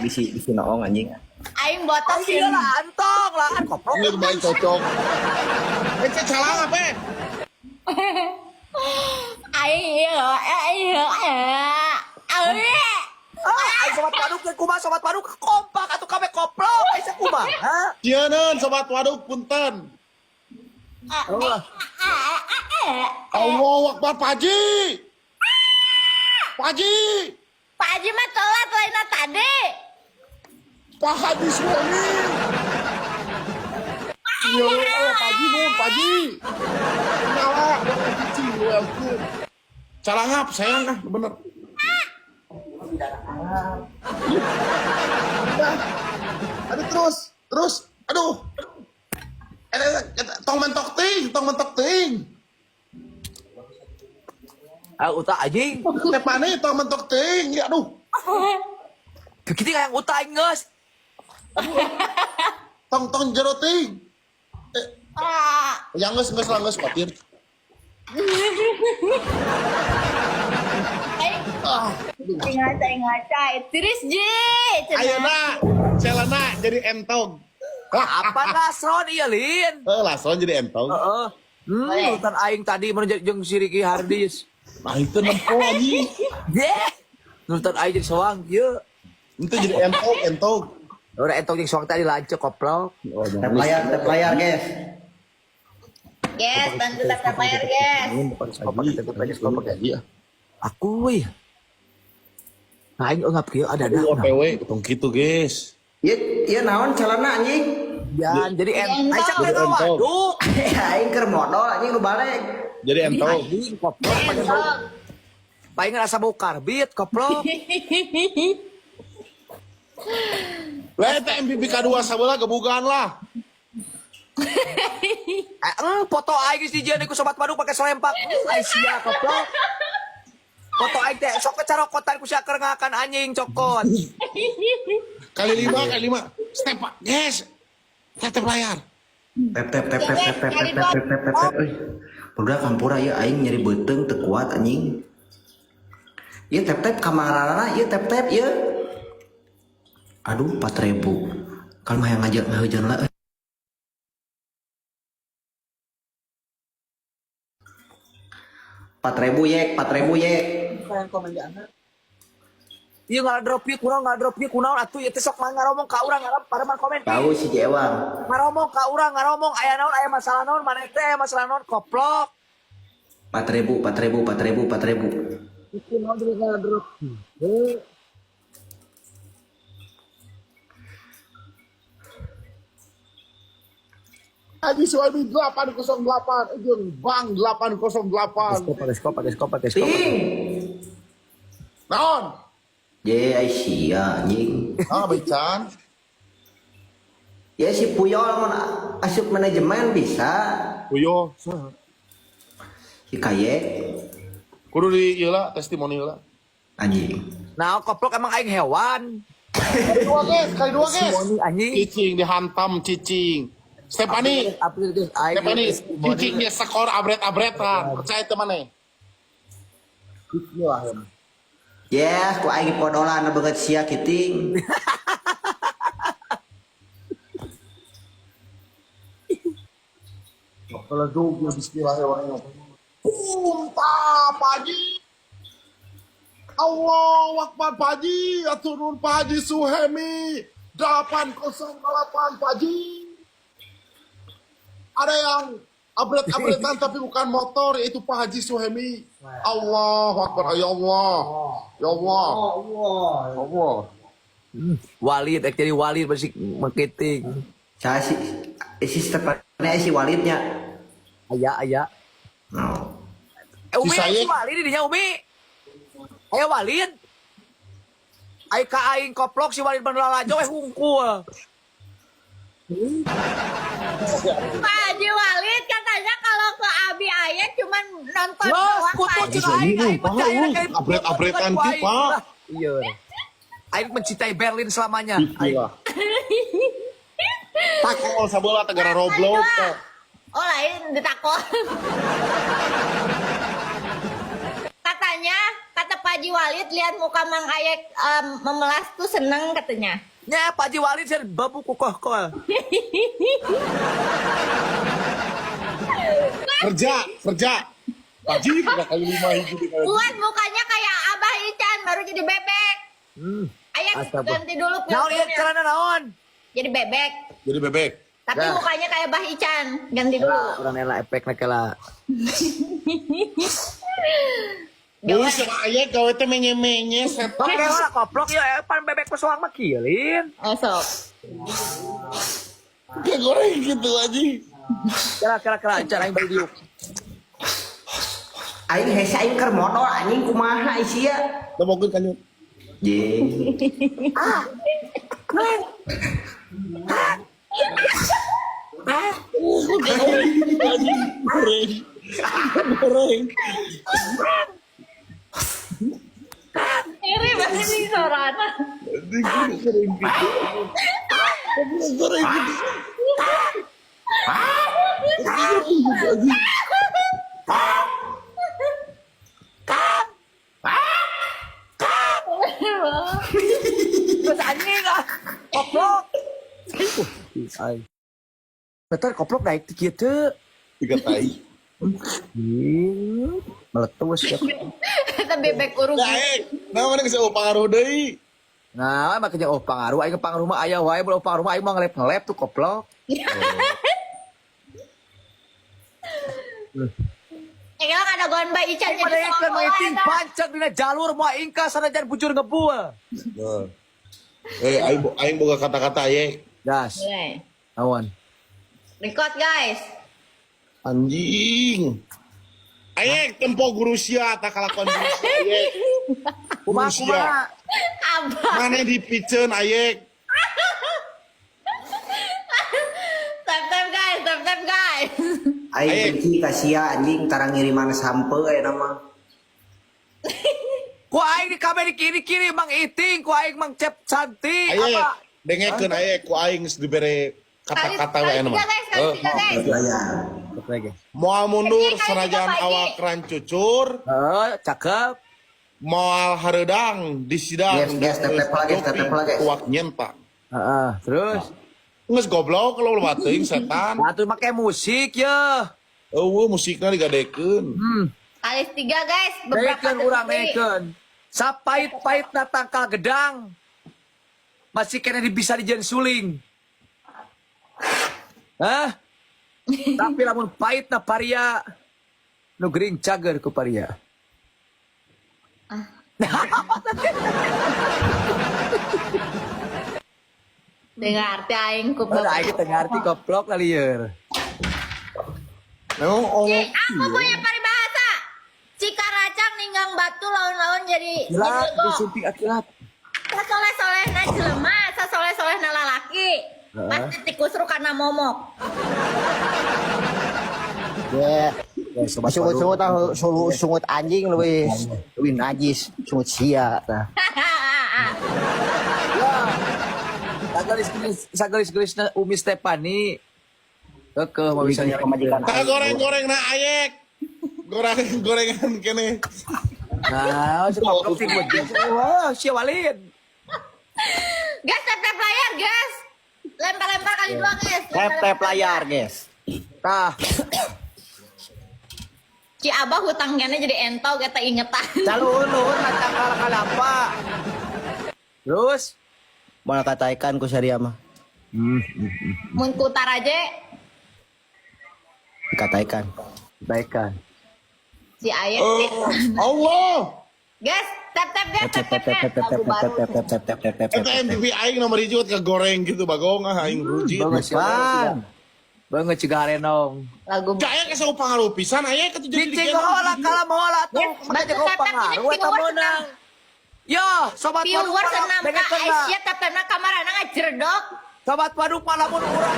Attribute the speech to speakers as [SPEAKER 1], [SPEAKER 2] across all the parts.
[SPEAKER 1] Bisi bisi noong anjing.
[SPEAKER 2] Aing botok sih.
[SPEAKER 3] Iya lah, antong lah, koplok.
[SPEAKER 4] Ini baik cocok. Eh, cek salah apa?
[SPEAKER 2] Aing iya, iya, iya. Aing.
[SPEAKER 3] Ah, aing sobat waduk teh kumaha sobat waduk kompak atuh kabeh koplok aing teh kumaha?
[SPEAKER 4] Cieun sobat waduk punten.
[SPEAKER 3] Allah.
[SPEAKER 4] Allahu Akbar Pak Haji. Pak Haji.
[SPEAKER 2] Pak Haji mah telat lainnya tadi.
[SPEAKER 4] Pak Haji suami. Iya, Pak Haji nun, Pak Haji. Nyala, cicing lu elkeun. Calangap sayang ah, bener. Udah. Aduh terus, terus, aduh. Tong mentok ting, tong mentok ting.
[SPEAKER 3] Ah, utak anjing.
[SPEAKER 4] Tepane tong mentok ting, ya aduh.
[SPEAKER 3] Kitu yang utak aing geus.
[SPEAKER 4] Tong tong jero ting.
[SPEAKER 2] Ah.
[SPEAKER 4] Yang geus geus lah geus khawatir.
[SPEAKER 2] Aing
[SPEAKER 4] Ah,
[SPEAKER 2] ngaca ngaca. Tiris ji. Cenah.
[SPEAKER 4] ayeuna celana jadi entog.
[SPEAKER 3] Apa lasron ieu lin?
[SPEAKER 4] Eh, langsung jadi entog.
[SPEAKER 3] Heeh.
[SPEAKER 2] Boleh.
[SPEAKER 3] Utan aing tadi mun jeung si Ricky Hardis.
[SPEAKER 4] Nah, itu nempo anjing.
[SPEAKER 3] Ye. Nurutan aing jeung soang ieu.
[SPEAKER 4] Itu jadi entog, entog.
[SPEAKER 3] Ora entok jeung soang tadi lanceuk koplok.
[SPEAKER 4] Oh,
[SPEAKER 5] Tap layar guys.
[SPEAKER 2] Yes, bantu tap tap layar guys.
[SPEAKER 4] Iya.
[SPEAKER 3] Aku wih. Nah, aing eungap kieu ada ada.
[SPEAKER 4] OTW, tong kitu, guys.
[SPEAKER 5] Ieu ieu naon celana anjing?
[SPEAKER 3] Jan, jadi
[SPEAKER 2] Entog.
[SPEAKER 3] Aisyah
[SPEAKER 4] Jadi
[SPEAKER 3] teh
[SPEAKER 4] entog.
[SPEAKER 3] waduk.
[SPEAKER 5] Aing keur modal anjing nu balik.
[SPEAKER 4] Jadi entog.
[SPEAKER 3] Anjing koplok pakai bau. Paling ngerasa bau karbit koplok.
[SPEAKER 4] Lah eta MVP K2 sabelah gebugan lah.
[SPEAKER 3] Foto aing geus dijieun ku sobat waduk pakai selempak. Aisyah koplok. Foto aing teh sok kecarokotan ku sia keur ngakan anjing cokot.
[SPEAKER 4] Kali lima, kali lima. Step, Pak. Guys. Tap tap layar.
[SPEAKER 5] Tap tap tap tap tap tap tap tap tap tap tap. Euy. Budak hampura ieu aing nyeri beuteung teu kuat anjing. Ieu tap tap kamarana ieu tap tap ieu. Aduh 4000. Kalau mah yang ngajak ngahujan lah. 4000 yek, 4000 yek.
[SPEAKER 3] Ieu ngaladrop ieu kunaon ngaladrop ieu kunaon atuh ieu teh sok mah ngaromong ka urang ngarep pareman komen.
[SPEAKER 5] Tahu si Jewang.
[SPEAKER 3] Ngaromong ka urang ngaromong aya naon aya masalah naon maneh teh aya masalah naon koplok.
[SPEAKER 5] 4000, 4000, 4000, 4000.
[SPEAKER 3] Itu naon jadi ngaladrop.
[SPEAKER 4] Haji Suami 808 jeung Bang 808.
[SPEAKER 3] Pakai skop, pakai skop, pakai skop.
[SPEAKER 5] Ting.
[SPEAKER 4] Naon?
[SPEAKER 5] Ye ai sia anjing.
[SPEAKER 4] Ah, becan.
[SPEAKER 5] Ya si Puyol mun asup manajemen bisa.
[SPEAKER 4] Puyo.
[SPEAKER 5] Si Kaye
[SPEAKER 4] Kudu di ieu lah testimoni lah.
[SPEAKER 5] anjing.
[SPEAKER 3] Nah, koplok emang aing hewan.
[SPEAKER 4] Kali dua guys, kali dua guys.
[SPEAKER 3] Testimoni anjing.
[SPEAKER 4] Cicing dihantam cicing. Stefani,
[SPEAKER 3] Aing
[SPEAKER 4] Stefani, cicing dia skor abret-abretan. Percaya teman nih. Bismillahirrahmanirrahim.
[SPEAKER 5] Yes, ku aing podolan beungeut sia kiting.
[SPEAKER 4] Kalau juga bismillahirrahmanirrahim. Punta pagi. Allah Akbar pagi, turun pagi Suhemi 808 pagi. Ada yang abret-abretan tapi bukan motor yaitu Pak Haji Suhemi. Allahu Akbar ya Allah. Ya Allah. Ya Allah.
[SPEAKER 3] Walid, jadi Walid masih marketing.
[SPEAKER 5] Saya si si Stefani si Walidnya.
[SPEAKER 3] Aya, aya.
[SPEAKER 5] No.
[SPEAKER 3] Umi,
[SPEAKER 4] Si saya-
[SPEAKER 3] si Walid dinya Umi. Aya Walid. Ai ka aing koplok si Walid lalajo eh hungkul.
[SPEAKER 2] Pak Haji Walid katanya kalau ke Abi Ayah cuman nonton
[SPEAKER 3] Los,
[SPEAKER 2] doang
[SPEAKER 3] kutu
[SPEAKER 2] Pak Haji.
[SPEAKER 3] cek aing, aing
[SPEAKER 4] Pak,
[SPEAKER 3] percaya kayak
[SPEAKER 4] abret-abretan
[SPEAKER 3] ku
[SPEAKER 4] ki,
[SPEAKER 3] aing.
[SPEAKER 4] Pak.
[SPEAKER 3] Lah, iya. Aing mencintai Berlin selamanya. Aing.
[SPEAKER 4] Bismillah. Takol sabelah tegara Roblox.
[SPEAKER 2] Oh lain ditakol. Katanya Kata Pak Haji Walid lihat muka Mang Ayek memelas tuh seneng katanya.
[SPEAKER 3] Nya Pak Haji Walid sih babu kukoh-kol.
[SPEAKER 4] Kerja, kerja. Pak Haji 3 kali 5 hiji di kali.
[SPEAKER 2] Buat mukanya kayak Abah Ican baru jadi bebek. Ayek
[SPEAKER 3] Astaga.
[SPEAKER 2] ganti dulu
[SPEAKER 3] Naon ieu
[SPEAKER 2] filternya.
[SPEAKER 3] celana naon?
[SPEAKER 2] Jadi bebek.
[SPEAKER 4] Jadi bebek.
[SPEAKER 2] Tapi
[SPEAKER 3] Dah.
[SPEAKER 2] mukanya kayak Bah Ican. Ganti dulu.
[SPEAKER 3] Lah, urang nela efekna kela.
[SPEAKER 4] Bu, sama ayah gawe teh menye-menye setan.
[SPEAKER 3] Oke lah koplok ya pan bebek pesoang mah kieu lin.
[SPEAKER 2] Oh, sok.
[SPEAKER 4] Kayak goreng gitu aja.
[SPEAKER 3] Kela kela kela cara aing bari diuk.
[SPEAKER 5] Aing hese aing keur modal anjing kumaha sia.
[SPEAKER 4] Temokeun ka nyut.
[SPEAKER 5] Jeung.
[SPEAKER 4] Kayak goreng gitu aja. Goreng. Goreng.
[SPEAKER 2] Ini banget nih suaranya.
[SPEAKER 4] Anjing, goreng gitu. Goreng gitu. Goreng gitu aja.
[SPEAKER 3] Terus anjing ah. Koplok. Ai. Betul koplok naik teu kieu teu.
[SPEAKER 4] Tiga tai.
[SPEAKER 3] Ih, meletus ya.
[SPEAKER 2] Kata bebek urung.
[SPEAKER 4] Nah, nah mana geus eueuh pangaruh deui.
[SPEAKER 3] Nah, makanya oh pangaruh aing pangaruh mah aya wae mun pangaruh mah aing mah ngelep-ngelep tuh koplok.
[SPEAKER 2] Eh, kalau ada goan Bah Ican jadi
[SPEAKER 3] Pada yang
[SPEAKER 2] soal
[SPEAKER 3] meeting pancak dina jalur mau aing ka sanajan bujur ngebul.
[SPEAKER 4] Nah. Eh, aing aing boga kata-kata ye.
[SPEAKER 3] Gas, awan.
[SPEAKER 2] Record guys.
[SPEAKER 4] Anjing. Ayek tempo guru sia tak kalakuan guru sia ayek.
[SPEAKER 3] Kumaha
[SPEAKER 4] Guru sia.
[SPEAKER 3] kumaha?
[SPEAKER 2] Abah.
[SPEAKER 4] Mana dipiceun ayek.
[SPEAKER 2] Tap tap guys, tap tap guys.
[SPEAKER 5] Aing
[SPEAKER 4] Aing.
[SPEAKER 5] benci ka sia anjing tarang ngiriman sampe aya mah.
[SPEAKER 3] Ku aing di kamar di kiri-kiri Mang Iting, ku aing Mang Cep Santi,
[SPEAKER 4] Ayek,
[SPEAKER 3] apa?
[SPEAKER 4] dengekeun ayek ku aing geus dibere kata-kata
[SPEAKER 2] Kali
[SPEAKER 4] wae
[SPEAKER 2] tiga
[SPEAKER 4] mah.
[SPEAKER 2] guys, kali tiga guys.
[SPEAKER 5] Aya.
[SPEAKER 3] Lagi.
[SPEAKER 4] Moal mundur
[SPEAKER 2] Kali tiga,
[SPEAKER 4] sanajan
[SPEAKER 2] Pak Haji.
[SPEAKER 4] awak rancucur,
[SPEAKER 3] Heeh, cakep.
[SPEAKER 4] moal hareudang di sidang.
[SPEAKER 5] Yes, yes, tep-tep lagi, tep-tep lagi.
[SPEAKER 4] Kuak nyentang.
[SPEAKER 3] Heeh, terus.
[SPEAKER 4] Geus goblok kalau lu teuing setan.
[SPEAKER 3] Nah, tuh make musik ya.
[SPEAKER 4] Eueuh musikna digadekeun.
[SPEAKER 2] Kali tiga guys, beberapa
[SPEAKER 3] Naikeun urang
[SPEAKER 2] detik.
[SPEAKER 3] naikeun. Sapait-paitna tangkal gedang. Masih kena bisa dijieun suling. Hah? Tapi lamun paitna paria nu gering cager ku paria.
[SPEAKER 2] Dengar teh aing ku
[SPEAKER 3] Udah aing teu ngarti goblok kali lieur.
[SPEAKER 4] Memang
[SPEAKER 2] Ci,
[SPEAKER 4] oh
[SPEAKER 2] aku punya paribahasa. Cikaracang ninggang batu laun-laun jadi
[SPEAKER 3] Kilat
[SPEAKER 2] jadi lego.
[SPEAKER 3] disuntik akilat.
[SPEAKER 2] Sasoleh-soleh na jelema, sasoleh-soleh na lalaki. Pasti tikus karena momok.
[SPEAKER 1] Ya,
[SPEAKER 3] Ya, sobat
[SPEAKER 1] sungut-sungut tahu sungut anjing lebih lebih najis, sungut sia tah.
[SPEAKER 3] Ya. Sagelis-gelis sagelis-gelisna Umi Stepani. Kekeh mau bisa
[SPEAKER 1] Lebih pemajikan
[SPEAKER 4] Tah
[SPEAKER 1] aing.
[SPEAKER 4] goreng-goreng na ayek. Goreng gorengan kene.
[SPEAKER 3] Nah, si goblok sih gue. Wah, si Walid.
[SPEAKER 2] Guys, tap-tap layar, guys. Lempar-lempar kali dua, guys.
[SPEAKER 1] Tap tap layar, guys.
[SPEAKER 3] Tah,
[SPEAKER 2] Ci Abah hutangnya jadi entau kita ingetan.
[SPEAKER 3] caluhun-luhun tangkal kalapa. Terus
[SPEAKER 1] Mau kataikan ku syariah mah.
[SPEAKER 2] Mun kutar aja
[SPEAKER 1] Kataikan.
[SPEAKER 3] Baikan.
[SPEAKER 2] si Ayek.
[SPEAKER 4] Oh, Allah.
[SPEAKER 2] Guys, tap tap guys,
[SPEAKER 1] Tap
[SPEAKER 2] tap tap
[SPEAKER 1] tap
[SPEAKER 2] guys.
[SPEAKER 1] tap tap
[SPEAKER 2] Lagu
[SPEAKER 1] tap
[SPEAKER 2] baru.
[SPEAKER 1] tap tap tap tap tap tap
[SPEAKER 4] Eta MTV aing nomor hiji ke goreng gitu bagong ah aing rujit.
[SPEAKER 3] Banget sih.
[SPEAKER 1] Pan.
[SPEAKER 3] Banget juga harenong.
[SPEAKER 2] Lagu
[SPEAKER 4] Cak aya kesau pangaruh pisan aya ketujuh
[SPEAKER 3] Cicing heula kalah heula tuh.
[SPEAKER 2] Yes,
[SPEAKER 3] Mana
[SPEAKER 2] bantu
[SPEAKER 3] jago
[SPEAKER 2] tap-tap ini
[SPEAKER 3] pangaruh eta
[SPEAKER 2] viewers
[SPEAKER 3] meunang. Yo, sobat waduk
[SPEAKER 2] viewers
[SPEAKER 3] malam,
[SPEAKER 2] enam K
[SPEAKER 3] dengekeun lah.
[SPEAKER 2] Aisyah tap tapna kamarana ngajedok.
[SPEAKER 3] Sobat waduk malah mun urang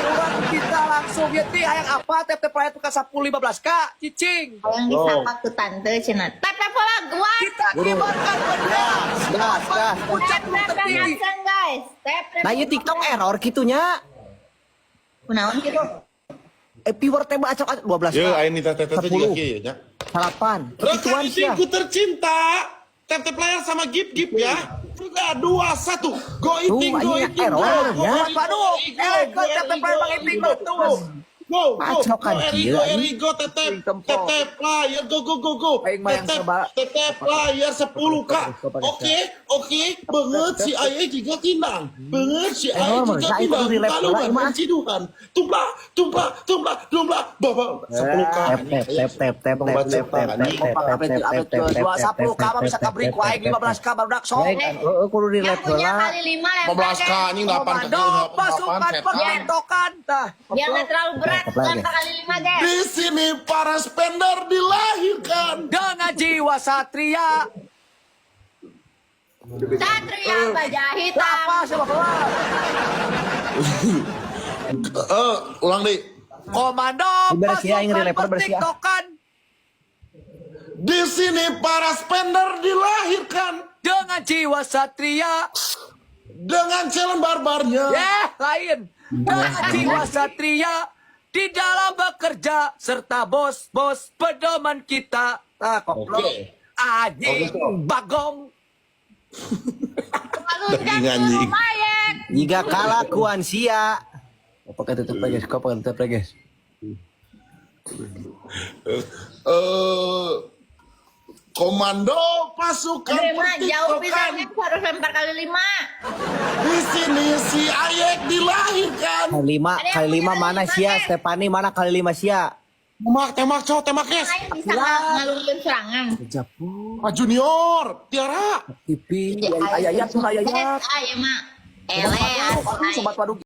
[SPEAKER 3] urang kita langsung ya ti hayang apa tep tep layar tuh ka 10 15 k cicing.
[SPEAKER 2] Yang disapa ku tante cenah. Tap tap pola gua.
[SPEAKER 3] Kita kibarkan bendera.
[SPEAKER 1] Gas, gas.
[SPEAKER 3] Puncak
[SPEAKER 2] Tap
[SPEAKER 3] gunung
[SPEAKER 2] tap
[SPEAKER 3] tertinggi.
[SPEAKER 2] absen guys. Tap tap.
[SPEAKER 1] Nah, ieu TikTok error kitunya.
[SPEAKER 2] Kunaon kitu?
[SPEAKER 1] Viewer teh acak 12.
[SPEAKER 4] Ya, aing minta teh teh juga
[SPEAKER 1] 10.
[SPEAKER 4] kieu ya, nya.
[SPEAKER 1] 8.
[SPEAKER 4] Rekan
[SPEAKER 1] Ituan sia.
[SPEAKER 4] itingku tercinta. Tap tap layar sama gip gip ya. 3, 2, 1. Go iting,
[SPEAKER 1] Tuh,
[SPEAKER 4] go
[SPEAKER 1] anjing,
[SPEAKER 4] iting, go.
[SPEAKER 1] error,
[SPEAKER 4] Go,
[SPEAKER 1] ya.
[SPEAKER 4] go,
[SPEAKER 3] Waduh,
[SPEAKER 4] go,
[SPEAKER 3] ke tap tap layar Bang Iping mah tuh.
[SPEAKER 4] Go, go,
[SPEAKER 1] Pacokan
[SPEAKER 4] go,
[SPEAKER 1] kieu,
[SPEAKER 4] Erigo,
[SPEAKER 1] anjing.
[SPEAKER 4] Erigo, tetep,
[SPEAKER 3] Tempo.
[SPEAKER 4] tetep layar, go, go, go, go.
[SPEAKER 3] Aing mah yang
[SPEAKER 4] Tetep,
[SPEAKER 3] serba-
[SPEAKER 4] tetep layar 10K. Oke, oke, banget si Aye juga kinang. Banget si Aye
[SPEAKER 1] Error,
[SPEAKER 4] juga
[SPEAKER 1] mereka itu
[SPEAKER 4] kinang.
[SPEAKER 1] di lab
[SPEAKER 4] Kalau
[SPEAKER 1] bola,
[SPEAKER 4] banget
[SPEAKER 1] mah.
[SPEAKER 4] ciduhan. Tumplak, tumplak, tumplak, tumplak, babak 10K.
[SPEAKER 1] Tap tap tap tap tap tap tap tap tap tap tap tap tap
[SPEAKER 3] Dua 10K mah bisa kabri ku aing 15K barudak sok.
[SPEAKER 1] Heeh, kudu di
[SPEAKER 2] Yang
[SPEAKER 1] lab
[SPEAKER 2] punya
[SPEAKER 1] heula.
[SPEAKER 2] kali 5 lempar
[SPEAKER 4] 15K
[SPEAKER 2] guys.
[SPEAKER 4] anjing 8 K
[SPEAKER 3] Komando pasukan pertiktokan tah.
[SPEAKER 2] Biar nggak terlalu berat,
[SPEAKER 1] Tap layar,
[SPEAKER 2] lempar kali 5 guys.
[SPEAKER 4] Di sini para spender dilahirkan.
[SPEAKER 3] Dengan jiwa satria.
[SPEAKER 2] Satria baja hitam.
[SPEAKER 3] Apa siapa keluar?
[SPEAKER 4] Ulang deh.
[SPEAKER 3] Komando
[SPEAKER 1] Beres ya, aing
[SPEAKER 3] pasukan
[SPEAKER 1] relapper beres ya.
[SPEAKER 3] pertiktokan
[SPEAKER 4] Di sini para spender dilahirkan
[SPEAKER 3] dengan jiwa satria.
[SPEAKER 4] dengan challenge barbarnya.
[SPEAKER 3] Eh, lain. Dengan jiwa satria di dalam bekerja serta bos-bos pedoman kita. Ah, koplok.
[SPEAKER 4] Oke.
[SPEAKER 3] Anjing
[SPEAKER 4] Oke, stop.
[SPEAKER 3] bagong.
[SPEAKER 2] Kalau
[SPEAKER 4] Daging anjing.
[SPEAKER 2] lumayan.
[SPEAKER 1] Jika kalakuan sia.
[SPEAKER 3] Pakai tutup lagi, guys. Kau pakai tutup lagi, guys.
[SPEAKER 4] Eh, komando pasukan
[SPEAKER 2] Aduh, emang jauh
[SPEAKER 4] pertiktokan.
[SPEAKER 2] pisan guys, harus lempar kali 5.
[SPEAKER 4] Di sini si Ayek dilahirkan.
[SPEAKER 1] Kali lima,
[SPEAKER 2] Ada yang
[SPEAKER 1] kali
[SPEAKER 2] punya
[SPEAKER 1] lima
[SPEAKER 2] kali
[SPEAKER 1] mana
[SPEAKER 2] lima,
[SPEAKER 1] sia?
[SPEAKER 2] Ken?
[SPEAKER 1] Stefani mana kali lima sia?
[SPEAKER 4] Tembak, tembak, cowok, tembak, guys.
[SPEAKER 2] Lain bisa ngalurkan serangan.
[SPEAKER 4] Pak Junior, Tiara.
[SPEAKER 3] TV, ayat, ayat, ayat.
[SPEAKER 2] Eh, ah, ya, mak. Ele,
[SPEAKER 3] Sobat Waduk.